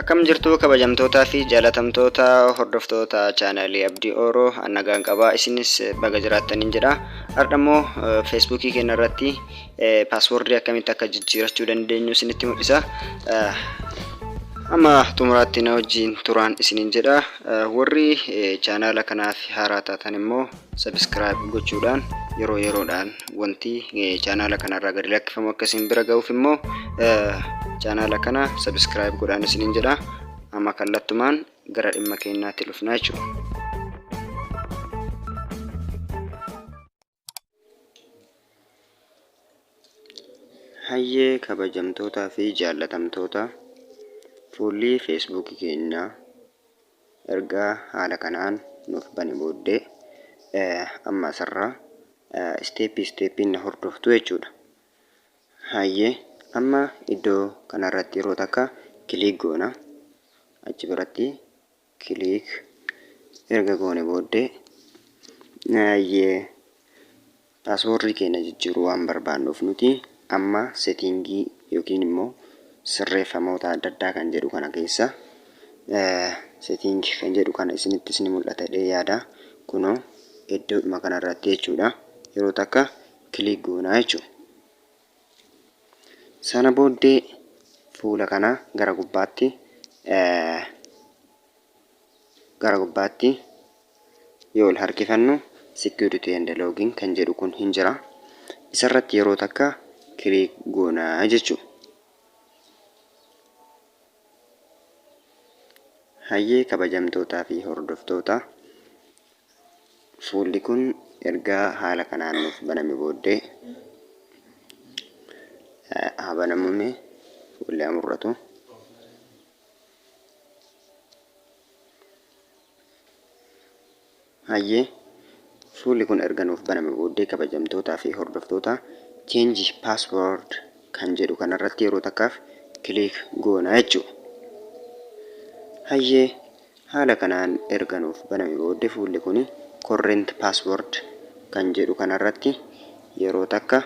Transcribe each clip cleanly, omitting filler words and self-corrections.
Akkam jirtu kabajamtootaa fi jaalatamtoota hordoftoota chaanaalii Abdii Ooroo an nagaan qaba isinis baga jiraattaniin jedha. Har'a immoo feesbuukii keenya irratti paaswoordii akkamitti akka jijjiirachuu dandeenyu isinitti mul'isa. Amma xumuraatti na wajjin turaan isiniin jedha. Warri chaanaala kanaaf haaraa taatan immoo subscribe gochuudhaan yeroo yeroodhaan wanti chaanaala kanarraa gadi lakkifamu akka isin bira ga'uuf immoo chaanaala kana subscribe godhaan isiniin jedha. Amma kallattumaan gara dhimma keenyaatti dhufna jechuudha. Hayyee kabajamtootaa fi jaallatamtoota fuulli feesbuukii keenyaa erga haala kanaan nuuf bane booddee amma asirraa isteeppii isteeppiin na hordoftu jechuudha. Hayyee amma iddoo kanarratti yeroo takka kiliik goona. Achi biratti kiliik erga goone booddee hayyee paaswoordii keenya jijjiiruu waan barbaannuuf nuti amma seetiingii yookiin immoo sirreeffamoota adda addaa kan jedhu kana keessa seetiing kan jedhu kana isinittis ni mul'ata jedhee yaada. Kunoo iddoodhuma kanarratti jechuudha. Yeroo takka kiliik goonaa jechuudha. Sana booddee fuula kana gara gubbaatti gara gubbaatti yoo ol harkifannu security and login kan jedhu kun hin jira. Isarratti yeroo takka kiliik goonaa jechuudha. Hayyee kabajamtootaa fi hordoftoota fuulli kun erga haala kanaan nuuf baname booddee haa banamume fuulli haa mul'atu. Hayyee fuulli kun erga nuuf baname booddee kabajamtootaa fi hordoftoota change password kan jedhu kanarratti yeroo takkaaf click goona jechuudha. Hayyee haala kanaan erga nuuf baname booddee fuulli kun current password kan jedhu kanarratti yeroo takka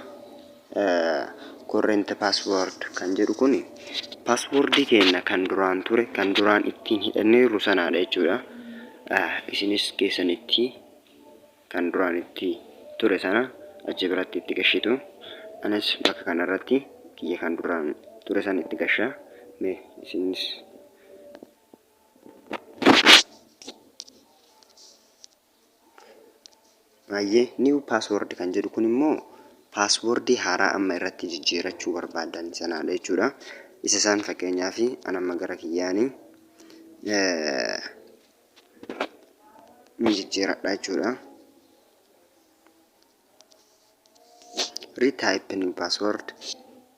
current password kan jedhu kun paaswoordii keenya kan duraan ture kan duraan ittiin hidhanneerru sanaadha jechuudha. Isinis keessanitti kan duraan itti ture sana achi biratti itti gashitu. Anis bakka kanarratti kiyya kan duraan ture sana itti gasha. Mee isinis Baay'ee new password kan jedhu kun immoo paaswoordii haaraa amma irratti jijjiirachuu barbaadan sanaadha jechuudha. Isa isaan fakkeenyaaf an amma gara kiyyaanii ni jijjiiradha jechuudha. Retype new password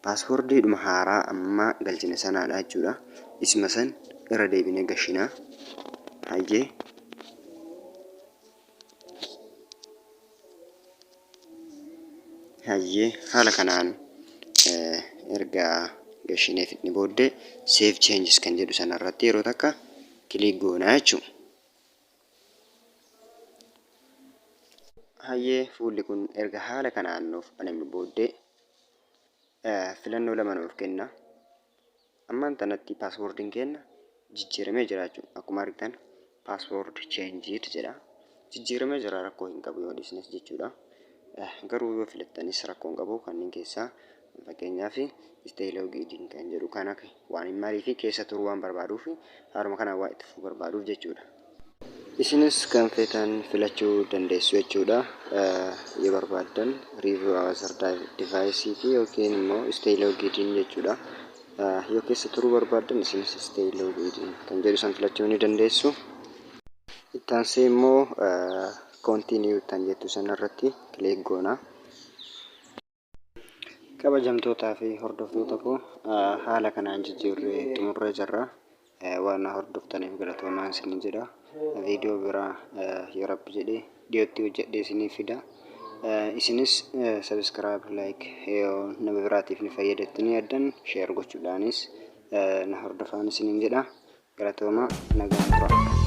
paaswoordiidhuma haaraa amma galchine sanaadha jechuudha. Isuma san irra deebinee gashinaa. Hayyee. Hayyee haala kanaan erga gashinee fixne booddee save changes kan jedhu sanarratti yeroo takka click goonaa jechuudha. Hayyee fuulli kun erga haala kanaan nuuf baname booddee filannoo lama nuuf kenna. Ammaan tanatti paaswoordiin keenya jijjiiramee jira jechuudha. Akkuma argitan password changed jedha. Jijjiiramee jira rakkoo hin qabu yoo dhiisnes jechuudha. Garuu yoo filattanis rakkoo hin qabu kanneen keessaa fakkeenyaaf stay logged in kan jedhu kana waan hin maaliif keessa turuu waan barbaaduuf haaluma kanaan waa itti fufuu barbaaduuf jechuudha. Isinis kan feetan filachuu dandeessu jechuudha. Yoo barbaaddan review other device fi yookiin immoo stay logged in jechuudha. Yoo keessa turuu barbaaddan isinis stay logged in kan jedhu san filachuu ni dandeessu. Itti aansee immoo continue kan jettu sanarratti click goona. Kabajamtootaa fi hordoftoota koo haala kanaan jijjiirree xumurree jirra. Waan na hordoftaniif galatoomaa isiniin jedha. Viidiyoo biraa yoo rabbi jedhe dhiyootti hojjedhee isiniif fida. Isinis subscribe, like yoo nama biraatiif ni fayyadattanii yaaddan share gochuudhaanis na hordofaan isiniin jedha. Galatoomaa nagaan tura.